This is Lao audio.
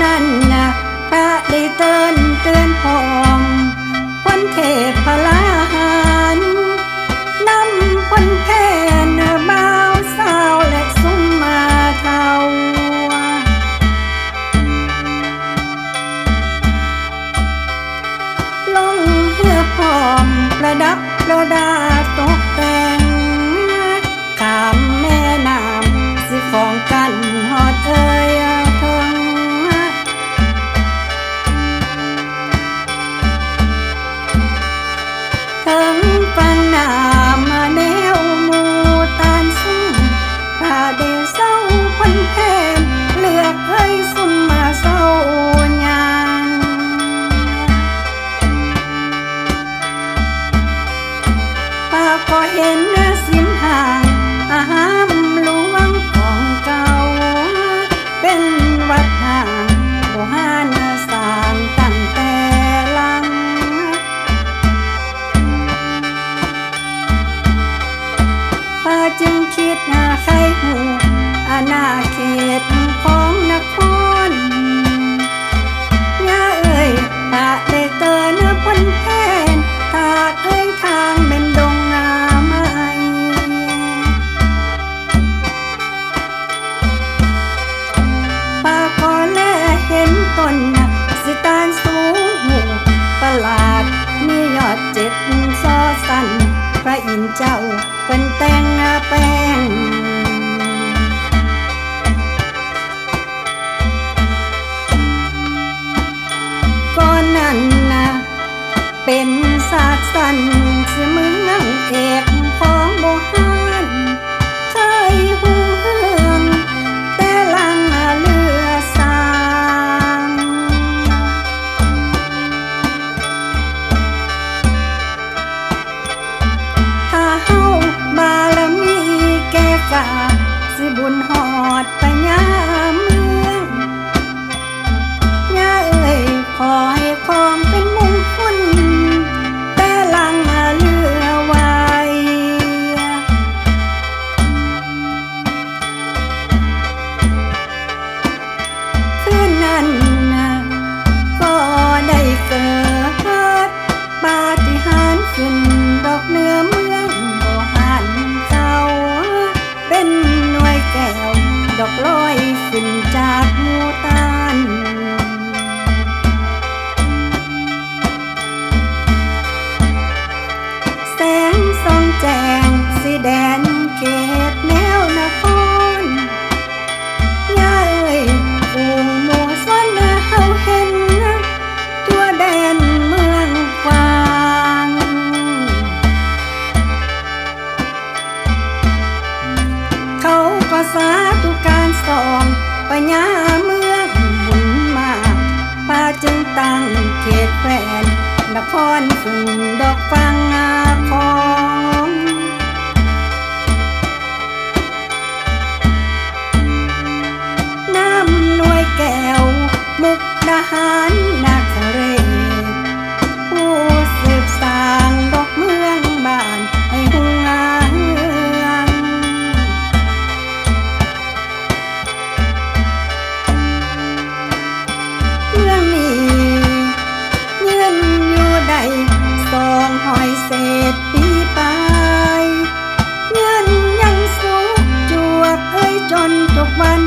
ນັ້ນນະ ພະໄດ້ເຕີນເຕືອນພ້ອມ ພົນເທບພະລາຫັນ ນຳພົນແຜນບ່າວສາວ ແລະ ຊຸມມາເຖົ້າ ລົງເຮືອພ້ອມປະດັບປະດາຕົກແຕ່ງ ຂ້າມແມ່ນ້ຳຊິຂອງກັນຮອດເອີຍເຖິງ ເຖິງຝັ່ງນ້ຳແນວໝູ່ຕານຊຸມ ພະໄດ້ເຊົາພົນແຜນ ເລືອກເອີຍຊຸມມາເຊົາຍ່າງ ພະກໍເຫັນຊິມຮ່າງອາຮາມຫຼວງຂອງເກົ່າ ເປັນວັດຮ້າງບູຮານສ້າງຕັ້ງແຕ່ຫຼັງ ພະຈຶ່ງຄິດໃຄ່ຮູ້ອານາເຂດຂອງນະຄອນ ຍາເອີຍ ພະໄດ້ເຕີນພົນແຜນ ຖ້າເອີຍທາງແມ່ນດົງໄມ້ ພະກໍແລເຫັນຕົ້ນຊິຕານສູງ ຮູບປະຫຼາດມີຍອດເຈັດສໍ່ຊັ້ນ ພະອິນເຈົ້າເພິ່ນແຕ່ງແປງ ກ່ອນນັ້ນນະ ເປັນຊາດຊັ້ນຊື່ເມືອງເອກຂອງບູຮານ ເຄີຍຮຸ່ງເຮືອງແຕ່ຫຼັງເຫຼືອສ້າງ ຖ້າເຮົາບາລະມີແກ່ກ້າ ຊິບຸນຮອດພະຍາເມືອງ ຍາເອີຍ ຂໍໃຫ້ຄອງເປັນມຸງຄຸນ ແຕ່ຫຼັງເຫຼືອໄວ ຄືນນັ້ນນະ ກໍໄດ້ເກີດປາຕິຫານຂຶ້ນດອກເໜືອເມືອງບູຮານເກົ່າ ເປັນໜ່ວຍແກ້ວດອກລອຍຂຶ້ນຈາກໝູ່ຕານ ແສງສ່ອງແຈ້ງຊິແດນເຂດແນວນະຄອນ ຍາເອີຍ ຝູງໝູ່ຊົນເຮົາເຫັນ ທົ່ວແດນເມືອງກວ້າງ ເຂົາກໍສາທຸການສອງ ພະຍາເມືອງບຸນມາກ ພະຈຶ່ງຕັ້ງເຂດແຄວ້ນນະຄອນຂຶ້ນດອກຝັ່ງຂອງ ນຳໜ່ວຍແກ້ວມຸກດາຫານນະຄະເລດ ຜູ້ສືບສ້າງດອກເມືອງບ້ານໃຫ້ຮຸ່ງເຮືອງ ເມືອງນີ້ຍືນຢູ່ໄດ້ສອງຮ້ອຍເສດປີປາຍ ຍືນຍັງສຸກຈວກເອີຍຈົນທຸກວັນ